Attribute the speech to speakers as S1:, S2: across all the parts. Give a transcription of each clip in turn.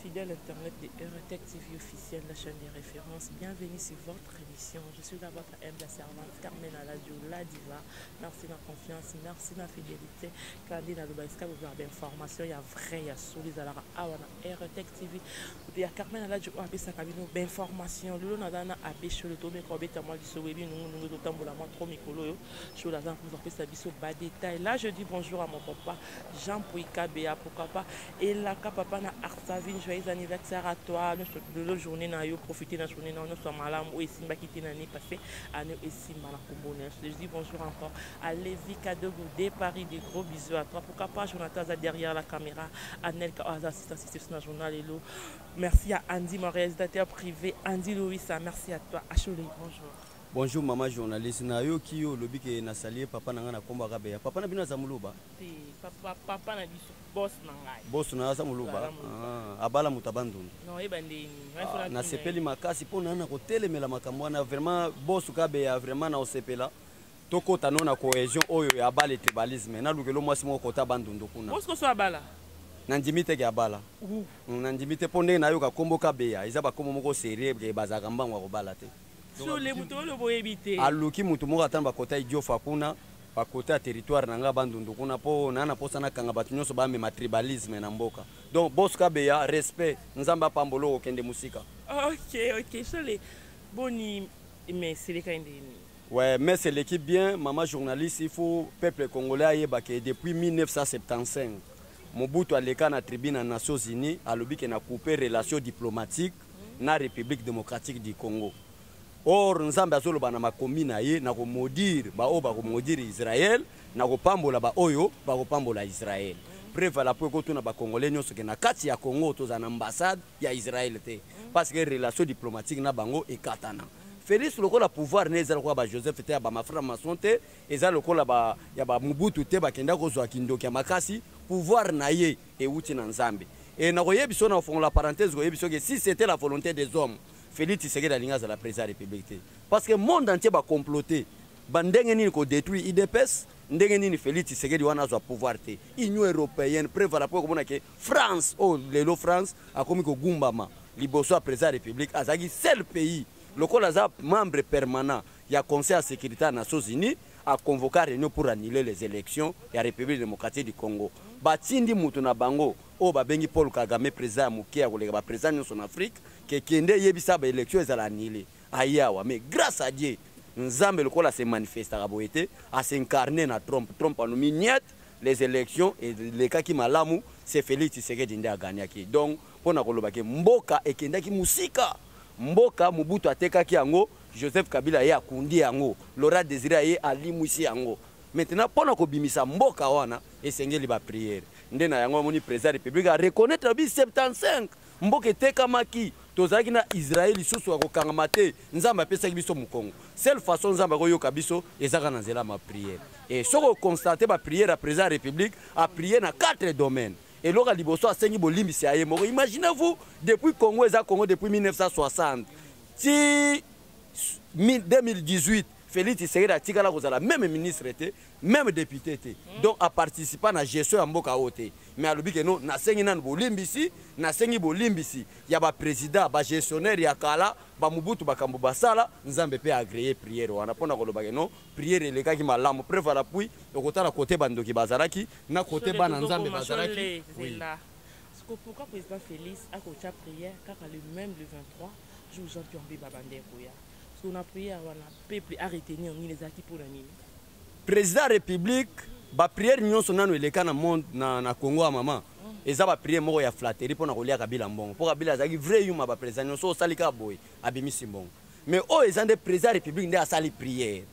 S1: Fidèle internet de Eurotech TV officielle, la chaîne des références, bienvenue sur votre émission. Je suis là votre humble servante Carmen Aladio, la diva. Merci de la confiance, merci de la fidélité. Kandi na loba esika bozwa ba information ya vrai ya solo ezalaka awa na Eurotech TV. Ya Carmen Aladio oyo apesaka bino ba information. Lelo naza na Abbé Shole, tomeka kobeta mwa lisolo ebi nungu nungu totambola mwa trop mikolo oyo. Shole aza na kopesa biso ba détails. Là je dis bonjour à mon papa Jean Pouikabea, pourquoi pas Elaka papa na Arsavine, joyeux anniversaire à toi. Nyonso lelo journée na yo, profiter na journée na yo nyonso ya malamu oyo esimbaki te na année passée, année esimba na kombo na yo. Je dis bonjour encore à Lévi Kadogo de Paris, des gros bisous à toi. Pourquoi pas Jonathan aza derrière la caméra, Anelka oyo aza assistant assistant na journal lelo. Merci à Andy, mon réalisateur privé, Andy Louisa, merci à toi. Achole, bonjour.
S2: Bonjour maman journaliste, nayoki yo olobi ke na salie papa na nga na kombo ya Kabeya. Papa na bino aza muluba?
S1: Te, papa, papa na biso, boss na ngai.
S2: Boss na aza muluba? Ah, abala moto abandundu.
S1: Non, yeba ndeni.
S2: Ah, nasepeli makasi mpo na na kotelemela makambo wana vraiment boss Kabeya vraiment na osepela. Tokota no na cohésion oyo ya abala tribalisme. Nalukelo mwasi moko kota bandundu kuna.
S1: Boss koso abala?
S2: Nandimi te ke abala. Nandimi te mpo ndenge nayoka kombo Kabeya eza bakombo moko sérieux ke bazalaka mbango ya kobala te.
S1: Sole moto oyo boyebi te.
S2: Aluki moto moko ata na bakota idiofa kuna, bakota ya territoire na nga bandundu kuna mpo na na posa nakanga bato nyonso bamema tribalisme na mboka. Donc boss Kabeya respect, Nzambe apambola okende mosika.
S1: OK, OK, Sole boni mais seleka ndeni.
S2: Ouais, mais c'est l'équipe bien, maman journaliste, il faut peuple congolais ayeba que depuis 1975 Mobutu aleka na tribune na Nations Unies alobi ke na couper relation diplomatique na République démocratique du Congo. Or Nzambe azoloba na makomi na ye na komaudire ba oyo bakomaudire Israël, na kopambola ba oyo bakopambola Israël. Preuve à la po ekotuna ba Congolais nyonso ke na kati ya Congo tozala na ambassade ya Israël te parce que relation diplomatique na bango ekatana. Félix lokola pouvoir ne eza lokola ba Joseph te ya ba mafra maçon te, eza lokola ba ya ba Mobutu te bakenda kozwa kindoki ya makasi, pouvoir na ye ewuti na Nzambe. Et na koyebi so na fongola parenthèse koyebi so que si c'était la volonté des hommes, Félix Tshisekedi alingi azala président ya République te. Parce que monde entier ba comploter ba ndenge nini ko détruire UDPS, ndenge nini Félix Tshisekedi wana azwa pouvoir te. Union européenne preuve à la point komona que France oh lelo France akomi kogumbama liboso ya président ya République azalaki seul pays lokola aza membre permanent ya Conseil ya sécurité ya Nations Unies a convoqué réunion pour annuler les élections ya République démocratique du Congo. Batindi mutu na bango oyo babengi Paul Kagame président ya moke ya koleka ba président nyonso na Afrique ke kende yebisa ba élection ezala annulée. Ayawa mais grâce à Dieu Nzambe lokola se manifestaka boye te, a s'incarner na Trump. Trump anomi niet les élections elekaki malamu, c'est Félix Tshisekedi nde agagnaki. Donc pona koloba ke mboka ekendaki musika, mboka Mobutu atekaki yango, Joseph Kabila ye akundi yango, Laurent Désiré ye alimwisi yango. Maintenant pona kobimisa mboka wana esengeli ba prière. Nde na yango amoni président République a reconnaître bi 75 mboka etekamaki, tozalaki na Israël lisusu ya kokangama te, Nzambe apesaki biso mokongo. Seule façon Nzambe akoyoka biso ezaka na nzela ma prière. Et soki oconstater ba prière ya président ya République, a prier na 4 domaines. Eloko ya liboso asengi bolimbisi ya ye moko. Imaginez-vous, depuis Congo eza Congo depuis 1960 ti 2018, Félix Tshisekedi atikala kozala même ministre te, même député te. Donc a participa na gestion ya mboka oyo te. Mais alobi ke non, nasengi nanu bolimbisi, nasengi bolimbisi ya ba président, ba gestionnaire ya kala, ba Mobutu bakambo basala, Nzambe pe agréé prière wana pona koloba ke non, prière elekaki malamu. Preuve à l'appui, okotala côté bandoki bazalaki, na côté bana Nzambe bazalaki.
S1: Oui. Pourquoi président Félix a kotia prière kaka le même le 23 jour Jean-Pierre Bemba bandeko ya? Parce qu'on a prière wana peuple a retenir nini ezalaki pona nini?
S2: Président République ba prière nyonso nanu eleka na monde na Congo ya mama. Eza ba prière moko ya flatterie pona kolia Kabila mbongo. Po Kabila azalaki vrai yuma ba président nyonso osali ka boye abimisi mbongo. Mais oyo eza nde président République nde asali prière.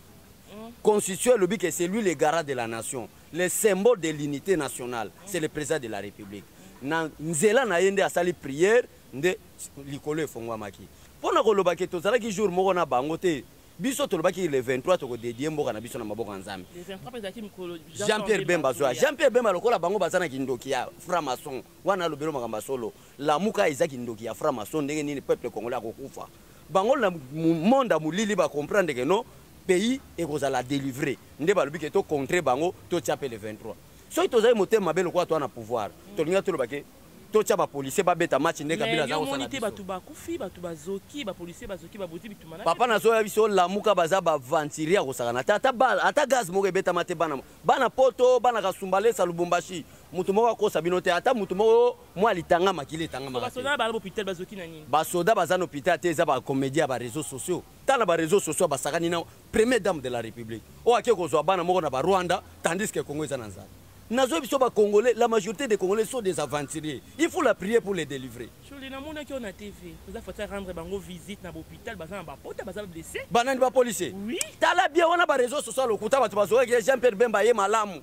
S2: Constitution elobi que c'est lui le garant de la nation, le symbole de l'unité nationale, c'est le président de la République. Na nzela na ye nde asali prière nde likolo efongwamaki. Pona koloba ke tozalaki jour moko na bango te, biso tolobaki le 23 toko dédier mboka na biso na maboko ya Nzambe.
S1: Le 23 mpe ezalaki mokolo
S2: Jean-Pierre Bemba zoa. Jean-Pierre Bemba lokola bango baza na kindoki ya franc-maçon, wana alobelo makambo ya solo. Lamuka eza kindoki ya franc-maçon ndenge nini peuple congolais akokufa. Bango na monde ya molili ba comprendre que non, Pays ekozala délivré. Nde balobi ke tocontre bango, totia mpe le 23. Soki tozali motema mabe lokola toa na pouvoir, tolinga toloba ke totia bapolicier babeta match nde Kabila aza kosala
S1: te. Bato bakufi, bato bazoki, bapolicier bazoki, baboti bituma.
S2: Papa, nazoya biso Lamuka baza baaventurier ya kosakana te. Ata gaz moko ebetama te. Bana, bana Poto, bana Kasumbalesa, Lubumbashi, motu moko akosa bino te. Ata motu moko mwa litanga makili etangamaka te. Basoda baza na hôpital te. Eza bacomédie ya baréseaux sociaux. Tala baréseaux sociaux, basakani na première dame de la République oyo ake kozwa bana moko na Barwanda, tandis que Congo eza na nzala. Nazoyebi biso Bacongolais, la majorité des Congolais sont des aventuriers, il faut la prier pour les délivrer.
S1: Shole, namonaki oyo na TV, oza fati rendre bango visite na bahôpital, baza na bapota, baza blessé.
S2: Banani? Bapolicier?
S1: Oui.
S2: Tala bien wana baréseaux sociaux, lokuta. Bato bazwaki Jean Pierre Bemba ye malamu,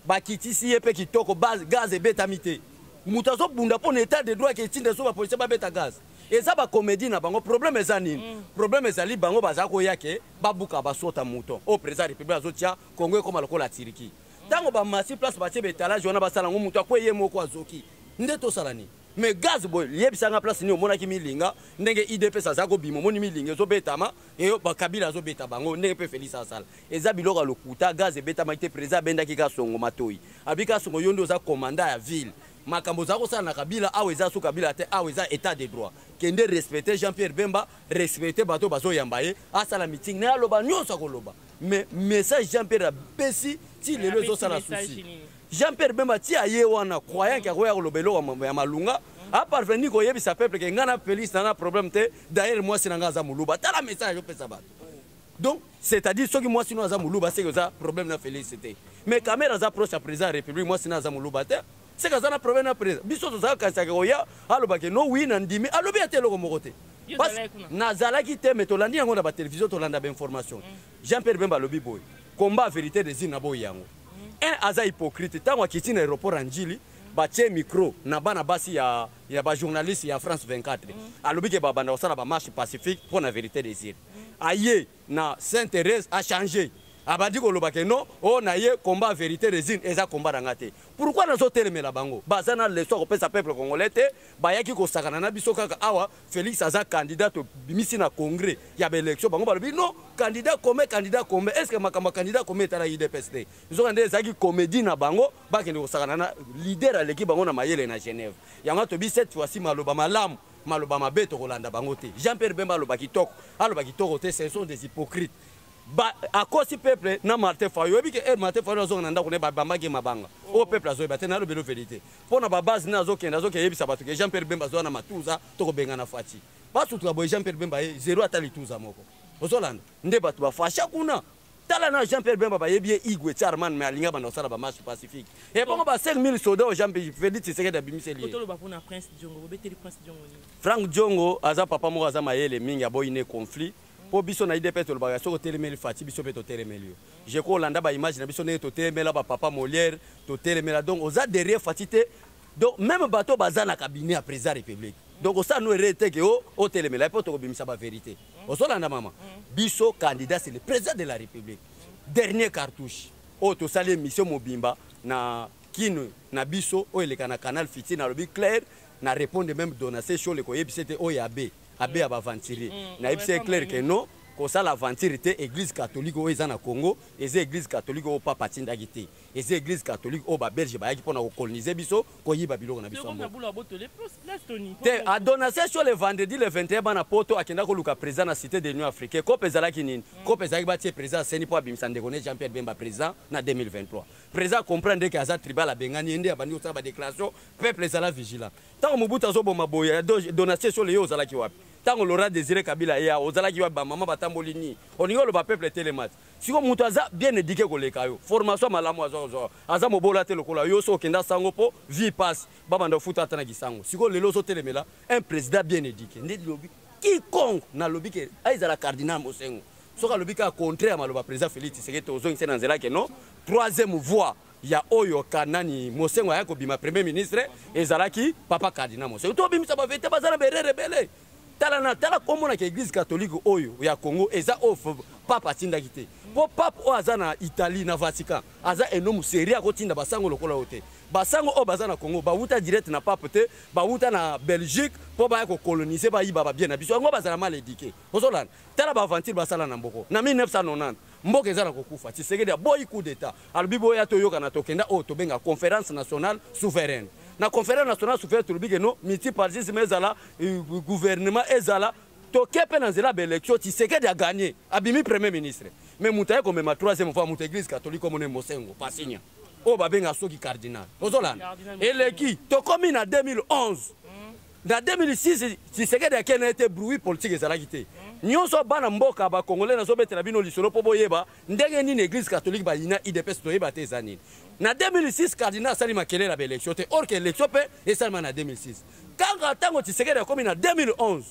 S2: bakitisi ye mpe kitoko, gaz ebetami te. Moto azobunda mpo na état de droit ke etinda so bapolicier babeta gaz, eza bacomédie na bango. Problème eza nini? Problème ezali bango baza koya ke babuka basota mouton oyo président ya République azotia. Congo ekóma lokola Turquie. Ntango bamasi place batie baétalage wana, basala yango, moto akwe ye moko azoki nde tosala nini? Mais gaz boye, yebisanga place nini omonaki milinga ndenge UDPS aza kobima? Omoni milinga ezobetama eyo Bakabila azobeta bango ndenge mpe Félix asala. Eza biloko ya lokuta. Gaz ebetamaki te. Président abendaki Kasongo matoi, abi: "Kasongo, yo nde oza commandant ya ville. Makambo oza kosala na Kabila awa eza so Kabila te. Awa eza état de droit. Kende respecte Jean Pierre Bemba, respecte bato bazoyamba ye, asala meeting na ye, aloba nyonso akoloba." Mais message Jean Pierre apesi ti lelo ezosala souci. Jean Pierre Bemba ti aye wana croyant ke akoya koloba eloko ya malunga, aparvenir koyebisa peuple ke ngai na Félix na problème te. D'ailleurs mwasi na ngai aza Moluba. Tala message opesa bato. Donc c'est-à-dire soki mwasi no aza Moluba, seke oza problème na Félix te. Mais Kamerhe aza proche ya président ya République, mwasi na aza Moluba te, seke aza na problème na président. Biso tozalaka kanisaka koya alobake no wi na ndimi, alobi ate eloko moko te. Nazalaki te, me tolandi yango na batélévision, tolanda bainformation. Jean Pierre Bemba alobi boye: combat vérité des urnes na boyi yango. Un aza hypocrite. Ntango akiti na aéroport ya Njili, batie micro na bana basi ya bajournaliste ya France 24, alobi ke babanda kosala bamarche pacifique mpo na vérité des urnes. Aye na Sainte Thérèse, achange, abandi koloba ke non, oyo na ye combat vérité des urnes eza combat na nga te. Pourquoi nazotelemela bango? Baza na leçon kopesa peuple congolais te. Bayaki kosakana na biso kaka awa. Félix aza candidat, tobimisi na congrès ya baélection. Bango balobi non, candidat commun, candidat commun. Est ce que makambo ya candidat commun etala UDPS te? Nzoka nde ezalaki comédie na bango. Bakende kosakana na leader aleki bango na mayele na Genève. Yango tobi cette fois-ci, maloba malamu, maloba mabe, tokolanda bango te. Jean Pierre Bemba aloba kitoko, aloba kitoko te, ce sont des hypocrites. Ba akosi peuple na Martin Fayulu. Oyebi ke Martin Fayulu azonga na ndako ne babambaki mabanga oyo peuple azoyeba te. Nalobelo vérité mpo na babase ne azokende, azokende yebisa bato ke Jean Pierre Bemba azoya na matuza, tokobenga na Fati basutuka boye. Jean Pierre Bemba ye zéro, ata lituza moko. Ozolanda nde bato bafasha kuna. Tala na Jean Pierre Bemba, bayebi ye igwe charman, mais alinga banda kosala bamarche pacifique. Ebongo ba 5000 soda oyo Jean Félix Tshisekedi abimiseli ye? Frank Diongo aza papa moko aza mayele mingi, aboyi ne conflit. Mpo biso na UDPS tolobaka, soki otelemeli Fati, biso mpe totelemeli yo. Je kolanda baimage na biso ndenge totelemela bapapa Molière, totelemela. Donc oza derrière Fati te. Donc même bato baza na cabinet ya président République, donc osala no erreur te ke o otelemela mpo tokobimisa bavérité. Ozolanda mama, biso candidat c'est le président de la République. Dernier cartouche oyo tosali émission mobimba na kino na biso oyo eleka na Canal Fiti, nalobi clair na répondre même Donatien Shole, koyebisa ete oyo abe abe ya baaventurier. Nayebisa ye clair ke non, kosala aventure te. Église catholique oyo eza na Congo eza église catholique oyo papa atindaki te. Eza église catholique oyo babelge bayaki mpona kocoloniser biso, koyiba biloko na biso te. Adonatien Shole, vendredi le 21, bana Poto akenda koluka président na Cité de l'Union africaine. Kope ezalaki nini? Kope ezalaki batie président aseni mpo abimisa ndeko ne Jean Pierre Bemba président na 2023. Président comprendre ke aza tribal, abengani ye nde abandi kosala badéclaration. Peuple ezala vigilant. Ntango Mobutu azoboma boye, Donatien Shole, ye ozalaki wapi? Ntango Laurent Désiré Kabila ye ozalaki wapi? Bamama batamboli nini? Olingi oloba peuple etelema te. Siko moto aza bien éduqué koleka yo, formation malamu azwa, aza mobola te lokola yo. So okenda sango mpo vie passe, babanda kofuta ata na kisango. Sikoyo lelo ozotelemela un président bien éduqué. Nde lobi quiconque nalobi ke ezala cardinal Mosengo, soki alobi kaka contraire ya maloba président Félix Tshisekedi, tozongisa na nzela ke non, troisième voie ya oyo kanani Mosengo aya kobima premier ministre ezalaki papa cardinal Mosengo. Tobimisa bavérité, baza na berere ebele. Tala na tala, komonaka église catholique oyo ya Congo eza oyo pape atindaki te. Mpo pape oyo aza na Italie, na Vatican, aza enomu sérieux, akotinda basango lokola oyo te. Basango oyo baza na Congo bawuta direct na pape te, bawuta na Belgique mpo baya kocoloniser, bayiba babien na biso. Yango bazala mal éduqué. Ozolanda, tala baaventure basala na mboko na 1990. Mboka eza na kokufa. Tshisekedi aboyi coup d'état, alobi boya toyokana. Tokenda oyo tobenga Conférence nationale souveraine. Na Conférence nationale souveraine, tolobi ke no multipartisme ezala, gouvernement ezala. Toke mpe na nzela ya baélection. Tshisekedi agagné, abimi premier ministre. Mais moto aye komema troisième fois, moto Église catholique, omona Mosengo Pasinya oyo babenga soki cardinal. Ozolanda, eleki, tokomi na 2011. Na 2006, Tshisekedi akende ete bruit politique ezalaki te. Nyonso bana mboka bacongolais, nazobetela bino lisolo mpo boyeba ndenge nini Église catholique bayina UDPS. Toyeba te eza nini. Na 2006, cardinal asali makelele ya baélection te, or ke élection mpe esalema na 2006. Kaka ntango Tshisekedi akomi na 2011,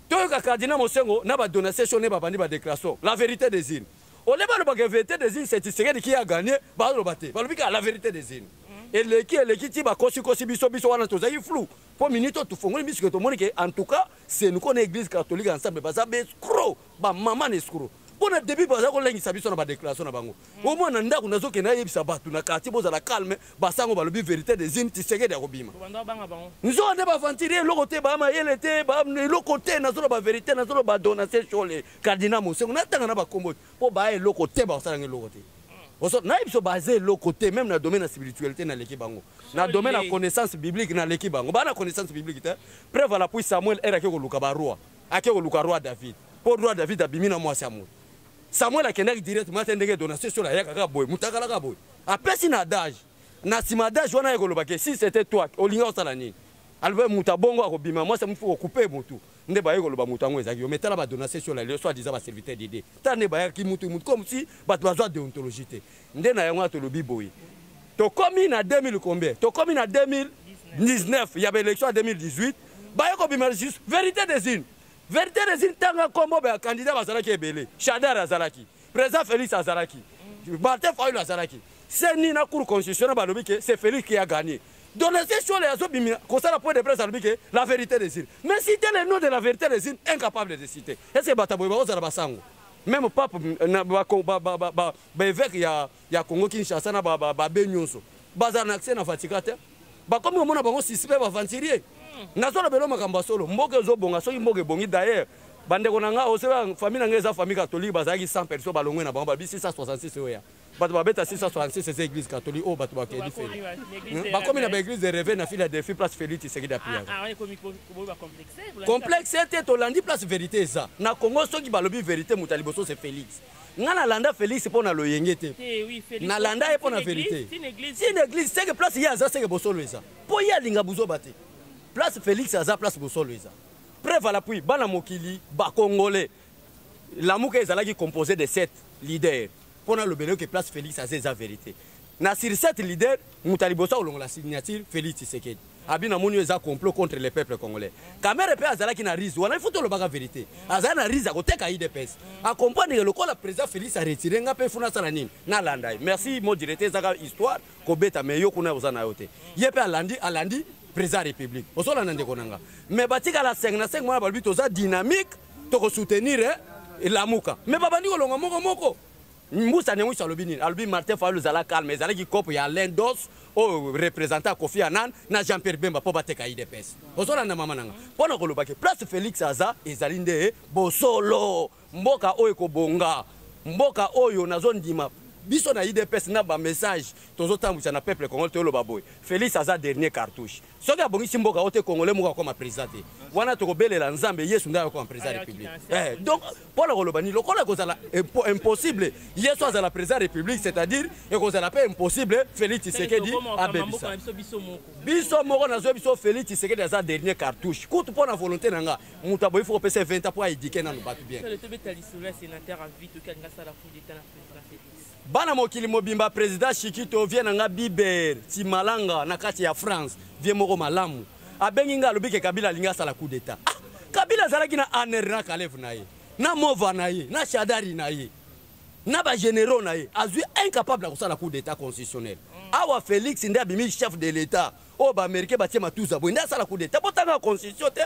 S2: toyoka cardinal Mosengo na badonation ne babandi badéclaration, la vérité des urnes. Ole balobaka vérité des urnes, c'est Tshisekedi qui a gagné. Baloba te, balobi kaka la vérité des urnes. Eleki, eleki ti bakosikosi biso. Biso wana tozali flou mpo minute oyo tofongoli miso ke tomoni ke en tout cas CENCO na Église catholique ensemble baza baescrocs, bamama na escroc. Mpo na début baza kolengisa biso na badéclaration na bango. Omwana ndako nazokende ayebisa bato na quartier: bozala calme, basango balobi vérité des urnes, Tshisekedi akobima. Nzoka nde baaventurier, eloko te, bamayele te, eloko te. Nazoloba vérité, nazoloba Donatien Shole, cardinal Mosengo, natanga na bakombo mpo baya eloko te, bakosalanga eloko te. Nayebi biso baza eloko te. Même na domaine ya spiritualité naleki bango, na domaine ya connaissance biblique naleki bango. Baa na connaissance biblique te. Preuve à l'appui, Samuel ere ake koluka baroi, ake koluka roi David, mpo roi David abimi na mwasi ya moto. Samuel akendaki directement te ndenge Donatien Shole ayaka kaka boye. Moto akalaka boye, apesi na adage. Na nsima adage wana, ye koloba ke si c'était toi, olinga osala nini? Alobi moto abongo akobima mwasi, mofu kokupe motu. Nde baye koloba moto yango ezalaki yo. Mais tala badonatien Shole lelo, soit disant baserviteur de Dieu, tala nde bayaki mutu mutu, comme si bato bazwa déontologie te. Nde na yango tolobi boye: tokomi na 2000 combien? Tokomi na 2019 ya baélection ya 2018. Baye kobima juste vérité des urnes, vérité des urnes. Ntanga nkombo bacandidat bazalaki ebele. Shadary azalaki, président Félix azalaki, Martin Fayulu azalaki. CENI na Cour constitutionnelle balobi ke c'est Félix qui a gagné. Donatien Shole azobimi kosala point de presse, alobi ke la vérité des urnes. Mais citer le nom de la vérité des urnes, incapable de citer. Est ce que bato boye bakozala basango? Même pape, baévêque ya Congo Kinshasa na babe nyonso bazala na accès na Vatican te. Bakomi komona bango suspect, baaventurier. Nazolobela makambo ya solo. Mboka ezobonga soki mboka ebongi. D'ailleurs, bandeko na nga, oseba famille na ngai eza famille catholique, bazalaki 100 personnes, balongwe na bango, babi 666. Oyo ya bato babeta 666 eza Église catholique oyo bato bakedi feli, bakomi na baéglise de réveil na Philadelphie, place Félix Tshisekedi apriaka. Complexe te, tolandi place vérité eza na Congo. Soki balobi vérité, moto ya liboso c'est Félix. Nga nalanda Félix mpo na loyenge te, nalanda ye mpo na vérité. Tine église seke place ye aza, seke bosolo eza, mpo ye alinga buzoba te. Place Félix aza, place bosolo eza. Preuve à l'appui, bana mokili bacongolais, Lamuka ezalaki composé de sept leaders. Mpo nalobela ke place Félix aza eza vérité. Na sur sept leaders, moto ya liboso akolongola signature, Félix Tshisekedi. Abi namoni oyo eza complot contre le peuple congolais. Kamerhe mpe azalaki na rise wana. Il faut tolobaka vérité, azali na rise akoteka UDPS. Acomprendre lokola président Félix aretire, nga mpe funa asala nini? Nalanda ye. Merci mo directeur, ezaka histoire kobeta. Mais yo kuna oza na yo te. Ye mpe alandi, alandi président ya République. Ozolanda, ndeko na nga? Mais batikala 5 na 5 mwana, balobi toza dynamique, tokosoutenir Lamuka. Mais babandi kolonga moko moko. Mbusa Nyamwisi alobi nini? Alobi Martin Fayulu ezala calme. Ezalaki kope ya Alain Dos oyo représentant ya Kofi Annan na Jean Pierre Bemba mpo bateka UDPS. Ozolanda, mama nanga? Mpo na kolobaki place Félix aza ezali nde bosolo. Mboka oyo ekobonga, mboka oyo nazondima biso na UDPS na bamessage tozotambwisa na peuple congolais. Toyoloba boye: Félix aza dernier cartouche. Soki abongisi mboka oyo te, congolais moko akoma président te. Wana tokobelela Nzambe, Yesu nde akoma président ya République. Donc mpo na koloba nini? Lokola ekozala impossible Yesu azala président ya République, c'est-à-dire ekozala mpe impossible Félix Tshisekedi abebisa biso moko. Nazwa biso, Félix Tshisekedi aza dernier cartouche. Kutu mpo na volonté na nga, moto aboyi, fo kopesa 20 ans mpo aéduquer nano bato bien.
S1: Tobeta lisolo ya sénateur à vie, toki alinga asala coup d'état na président Félix.
S2: Bana mokili mobimba, président Shikito, vie na nga Biber Timalanga na kati ya France, vie moko malamu, abengi nga, alobi ke Kabila alingi asala coup d'état. Ah, Kabila azalaki na ANR na Kalev na ye, na Mova na ye, na Shadary na ye, na bagénéraux na ye, azwi incapable ya kosala coup d'état constitutionnel. Awa Félix nde abimi chef de l'État oyo baaméricain batie matuza boye, nde asala coup d'état. Botanga constitution te.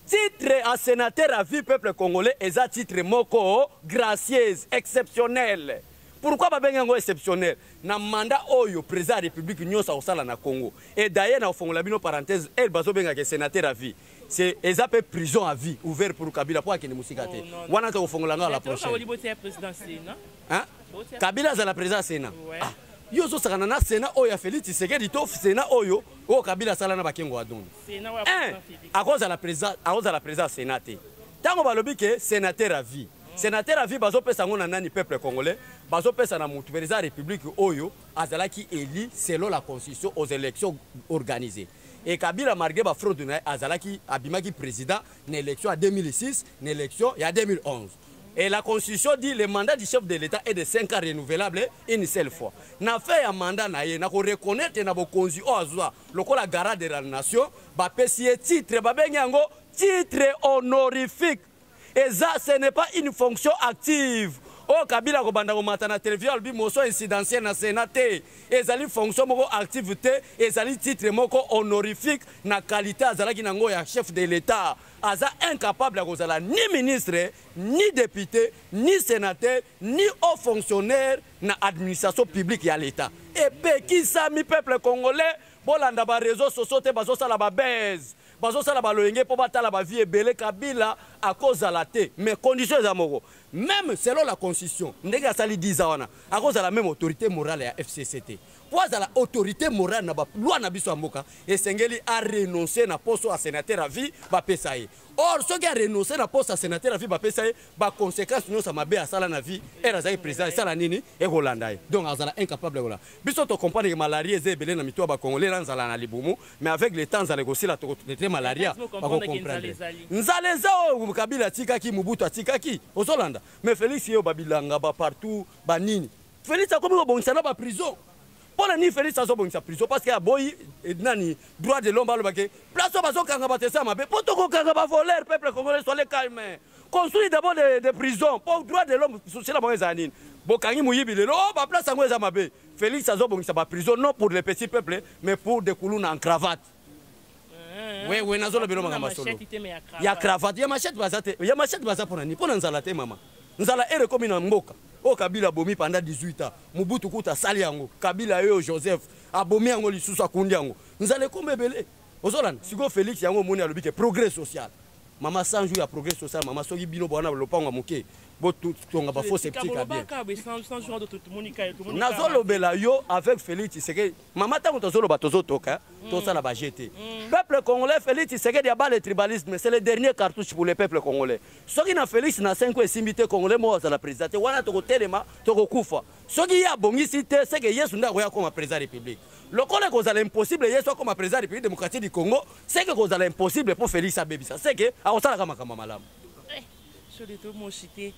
S2: Titre ya sénateur à vie, peuple congolais, eza titre moko gracieuse, exceptionnel. Pourquoi babengi yango exceptionnel? Na mandat oyo président ya République nyonso akosala na Congo. Et d'ailleurs, na kofongola bino parenthèse, ele bazobengaka sénateur à vie. C'est eza pe prison à vie ouvert pour Kabila po akende mosika te.
S1: Oh,
S2: Wana tokofongola nga la prochaine. Hein? Kabila azala président Sénat. Ah, yo ozosakana na Sénat oyo ya Félix Tshisekedi to Sénat oyo oyo Kabila asala na bakengo ya Dondo. Akozala président, akozala président Sénat te. Ntango balobi ke sénateur à vie, sénateur à vie bazopesa yango na nani? Peuple congolais, bazopesa na mutu président ya république oyo azalaki élu selon la constitution aux élections organisées. Et Kabila, malgré ba fraude na ye, azalaki abimaki président na élection ya 2006, na élection ya 2011. Et la constitution dit: le mandat du chef de l'État est de 5 ans, renouvelable une seule fois. Na fin ya mandat na ye, na ko reconnaître na bokonzi oyo azwa lokola garant de la nation, bapesi ye titre, babengi yango titre honorifique. Eza, ce n'est pas une fonction active oyo Kabila kobanda komata na télévision alobi motion incidentielle na Sénat te. Ezali fonction moko active te, ezali titre moko honorifique. Na qualité azalaki nango ya chef de l'État, aza incapable ya kozala ni ministre, ni député, ni sénateur, ni haut fonctionnaire na administration publique ya l'État. Epekisami. Peuple congolais, bolanda baréseaux sociaux te, bazosala babese, bazosala baloyenge mpo batala bavie ebele. Kabila akozala te, mais condition eza moko: même selon la constitution, ndenge asali 10 ans wana, akozala même autorité morale ya FCC te. Mpo azala autorité morale na baloi na biso ya mboka, esengeli arenonce na poste ya sénateur à vie bapesa ye. Or soki arenonce na poste ya sénateur à vie bapesa ye, baconséquence nyonso ya mabe asala na vie ere azalaki président esala nini? Ekolanda ye. Donc azala incapable ya kolanda biso. Tocomprendre ke malaria eza ebele na mito ya bacongolais na nzala na libumu, mais avec le temps nzala ekosila, tokotraiter malaria, bakocomprendre. Nzala eza oyo Kabila atikaki, Mobutu atikaki, ozolanda. Mais Félix ye oyo babilanga bapartout banini, Félix akomi kobongisa na baprison. Mpo na nini Félix azobongisa prison? Parce que aboyi nani, droit de l'homme alobake place oyo bazokanga bato eza mabe, mpo tokokanga bavoleur. Peuple congolais, soyez calme. Construire d'abord des prisons mpo droit de l'homme social bango ezala nini? Bokangi moyibi lelo, oh, baplace yango eza mabe. Félix azobongisa baprison non pour le petit peuple, mais pour des kuluna en cravate. Wewe, nazolobela makambo ya solo ya cravate, ya machette baza te. Ya machette baza mpo na nini? Mpo na nzala te, mama. Nzala ere ekomi na mboka oyo Kabila abomi pendant 18 ans. Mobutu kuta asali yango, Kabila oyo Joseph abomi yango lisusu, akundi yango. Nzala ekomi ebele, ozolanda. Sikoyo Félix yango omoni alobi ke progrès social. Mama, 100 jours ya progrès social, mama, soki bino bwana lopango ya moke, botonga bafosse septique ya bien. Nazolobela yo avec Félix Tshisekedi, mama. Ntango tozoloba, tozotoka, tosala baje te. Peuple congolais, Félix Tshisekedi abat le tribalisme. C'est le dernier cartouche pour le peuple congolais. Soki na Félix na 5 ans esimbi te, congolais moko azala président te wana, tokotelema, tokokufa. Soki ye abongisi te, seke Yesu nde akoya koma président république. Lokola ekozala impossible Yesu akoma président République démocratique du Congo, seke kozala impossible mpo Félix abebisa, seke akosalaka makambo malamu.
S1: Sur les taux mochité,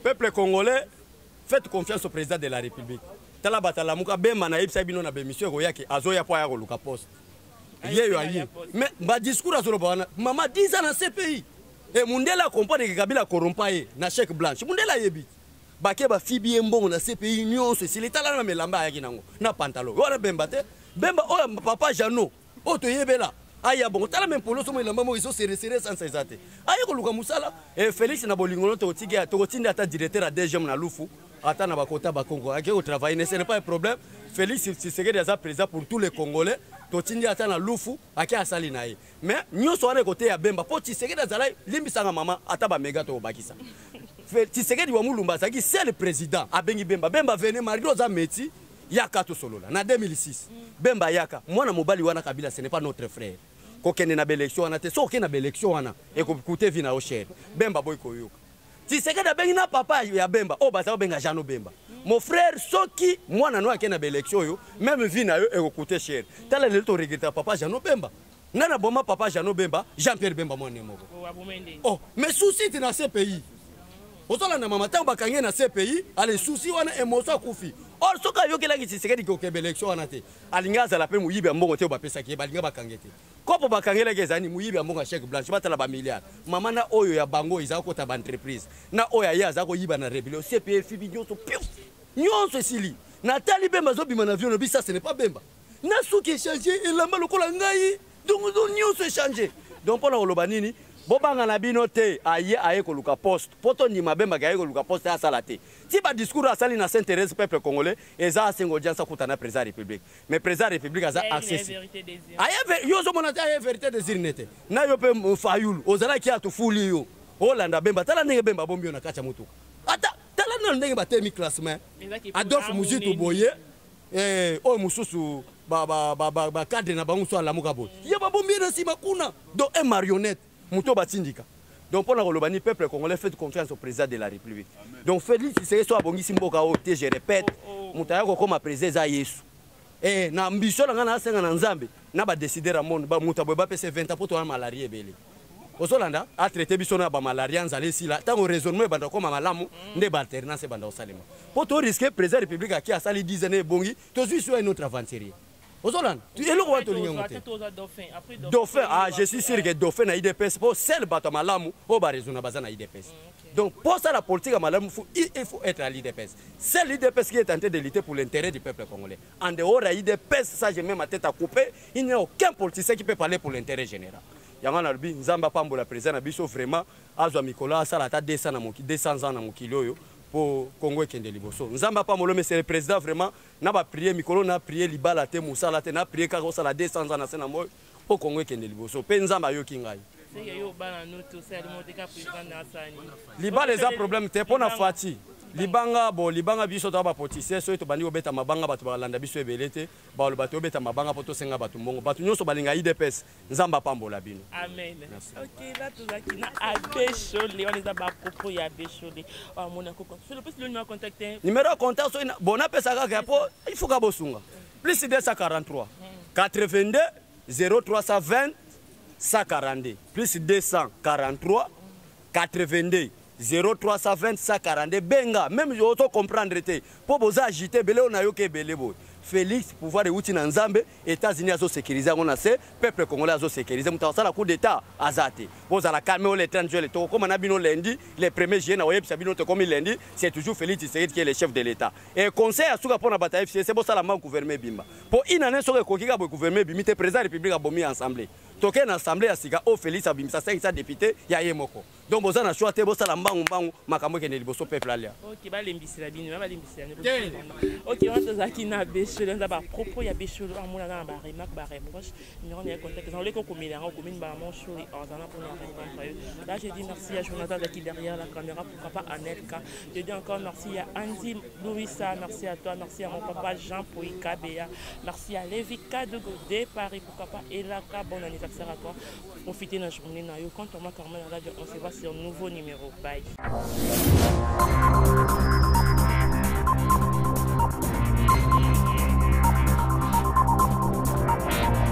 S2: peuple congolais, faites confiance au président de la République. Tala batalamuka bemba, nayebisa bino na bémission ekoyaki, azoya mpo aya koluka poste. Ye yo aye, mais badiscours azoloba wana, mama, 10 ans na CPI e mundele acomprendre ke Kabila akorompa ye na chèque blanche. Mundele ayebi bake bafibi ye mbongo na CPI nyonso esili. Tala na melamba ayaki nango na pantalon wana, Bemba te, Bemba oyo papa Jano oyo toyebela aya bongo. Tala me polo somo, elamba moko ezoseresere, sansa eza te. Aye koluka mosala e Félix na bolingo no tokotinda ata directeur ya DGM na Lufu, ata na bakota bakongo ake kotravailler, ce n'est pas un problème. Félix Tshisekedi aza président pour tous les Congolais. Totindi ata na Lufu, ake asali na ye. Mais nyonso wana ekoteya Bemba, mpo Tshisekedi azala, limbisanga mama, ata bamega tokobakisa. Tshisekedi wa Mulumba azalaki seul président abengi Bemba: "Bemba, venez, malgré oza métis, yaka tosolola." Na 2006 Bemba yaka mwana mobali wana. Kabila, ce n'est pas notre frère. Kokende na baélection wana te. So okende na baélection wana, ekokute vie na yo cher. Bemba boyi koyoka. Tshisekedi abengi na papa ya Bemba oyo baza kobenga Jano Bemba: "Mon frère, soki mwana no akende na baélection oyo, même vie na yo ekokute cher." Tala lelo toregreta papa Jano Bemba. Nga na boma papa Jano Bemba, Jean Pierre Bemba mwana moko. Oh, mais souci te na CPI, ozolanda mama. Ntango bakangi ye na CPI, ale souci wana, émotion, akufi. Or soki ayokelaki Tshisekedi kokeba élection wana te, alingi azala mpe moyibi ya mbongo te oyo bapesaki ye, balingi bakange te. Kopo bakangelaki ezali moyibi ya mbongo ya chèque blanche. Batala bamilliard, mama, na oyo ya bango eza kota baentreprise, na oyo aye aza koyiba na rébellion. CPI efibi nyonso, piuf, nyonso esili. Natali Bemba azobima na vion, lobi ça, ce n'est pas Bemba. Na suki échange, elamba lokola ngai, donc nyonso échange. Donc mpona koloba nini? Bobanga na bino te, aye aye koluka poste. Po tondima Bemba ke aye koluka poste asala te. Ti ba discours asali na Sainte Thérèse peuple congolais eza asenga audience akuta na président ya République. Mais président ya République aza accessible. Aye yo ozomona te aye vérité des urnes te. Na yo pe Fayulu ozalaki ya tofuli yo. Olanda Bemba tala ndenge Bemba abombi yo na kati ya motuka. Ata tala nano ndenge batemi classement. Adolphe Muzito boye eh, oyo mosusu bacadre na bango mosusu alamuka boye ye babombi ye na nsima kuna. Donc un marionnette moto oyo batindika. Donc mpo na koloba ni peuple congolais, faites confiance au président de la République. Amen. Donc Félix Tshisekedi so abongisi mboka oyo te, je répète, moto aya kokoma président eza Yesu. Eh, na ambition na ngai nasenga na Nzambe na ba décider ya monde ba moto boye bapesa 20 ans mpo toya malaria ebele. Ozolanda a traité biso na ba malaria nzala esila ntango raisonnement ebanda kokoma malamu nde ba alternance ebanda kosalema mpo to risque président ya République aki asali 10 ans ebongi tozwi sur un autre aventurier. Ozolanda eloko wana tolingi yango te. Dauphin, ah, je suis sûr que dauphin na UDPS po seul bato ya malamu oyo ba raisonna baza na UDPS. Donc pour ça la politique ya malamu il faut être à l'UDPS. C'est l'UDPS qui est en train de lutter pour l'intérêt du peuple congolais. En dehors ya UDPS, ça je mets ma tête à couper, il n'y a aucun politicien qui peut parler pour l'intérêt général. Yango nalobi Nzambe apambola président na biso vraiment azwa mikolo asala ata 200 na mokili, 200 ans na mokili oyo po Congo ekende liboso. Nzambe apambola monsieur le président vraiment na ba prier mikolo na prier libala te mosala te na prier kaka osala 200 ans na se na moi po Congo ekende liboso pe Nzambe ayoki ngai. Libala eza problème te pona Fatshi. Libanga bo libanga biso to ba politicien soki tobandi kobeta mabanga bato balanda biso ebele te baloba tobeta mabanga po tosenga bato mbongo bato nyonso balinga UDPS. Nzambe apambola bino.
S1: Amen. Merci. Ok, là tozalaki na Abbé Shole, wana eza ba propos ya Abbé Shole. Amona koko. Sur le plus le numéro contact.
S2: Numéro ya contact soki bon napesa kaka ya po il faut ka bosunga. Plus 243 82 0320 142 plus 243 82 0320 142 benga même yo ozo comprendre te po boza agité ebele oyo nayoki ebele boye. Félix pouvoir euti na Nzambe, États-Unis azo sécuriser yango na se, peuple congolais azo sécuriser, moto asala coup d'état aza te. Bozala calme le 30 juillet tokokoma na bino lundi le 1er juillet na oyebisa bino tokomi lundi, c'est toujours Félix Tshisekedi qui est le chef de l'État. Et conseil ya suka pona bato ya FCC bosala mbangu gouvernement ebimba. Po inane soki ekoki kaka boye gouvernement ebimi te, président ya République abomi assemblée. Tokei na assemblée ya sika oyo Félix abimisa 500 députés ya ye moko. Donc boza na choix te, bosala mbangu mbangu makambo ekende liboso peuple alia.
S1: Ok, balembisela bino, balembisela bino. Ok, wana tozalaki na Abbé Shole, eza ba propos ya Abbé Shole, amona na ba remarque, ba reproche, numéro na ye contact, eza oleki okomela yango, okomeli mbala moko Shole, azala mpona répondre yo. Là, je dis merci à Jonathan azalaki derrière la caméra, pourquoi pas Anelka. Je dis encore merci à Andy Louissa, merci à toi, merci à mon papa Jean Pouika Béa, merci à Lévi Kadogo de Paris, pourquoi pas Elaka, bon anniversaire à toi. Profitez de la journée, na yo. Quant à moi, Carmen Radio, on se voit sur un nouveau numéro. Bye.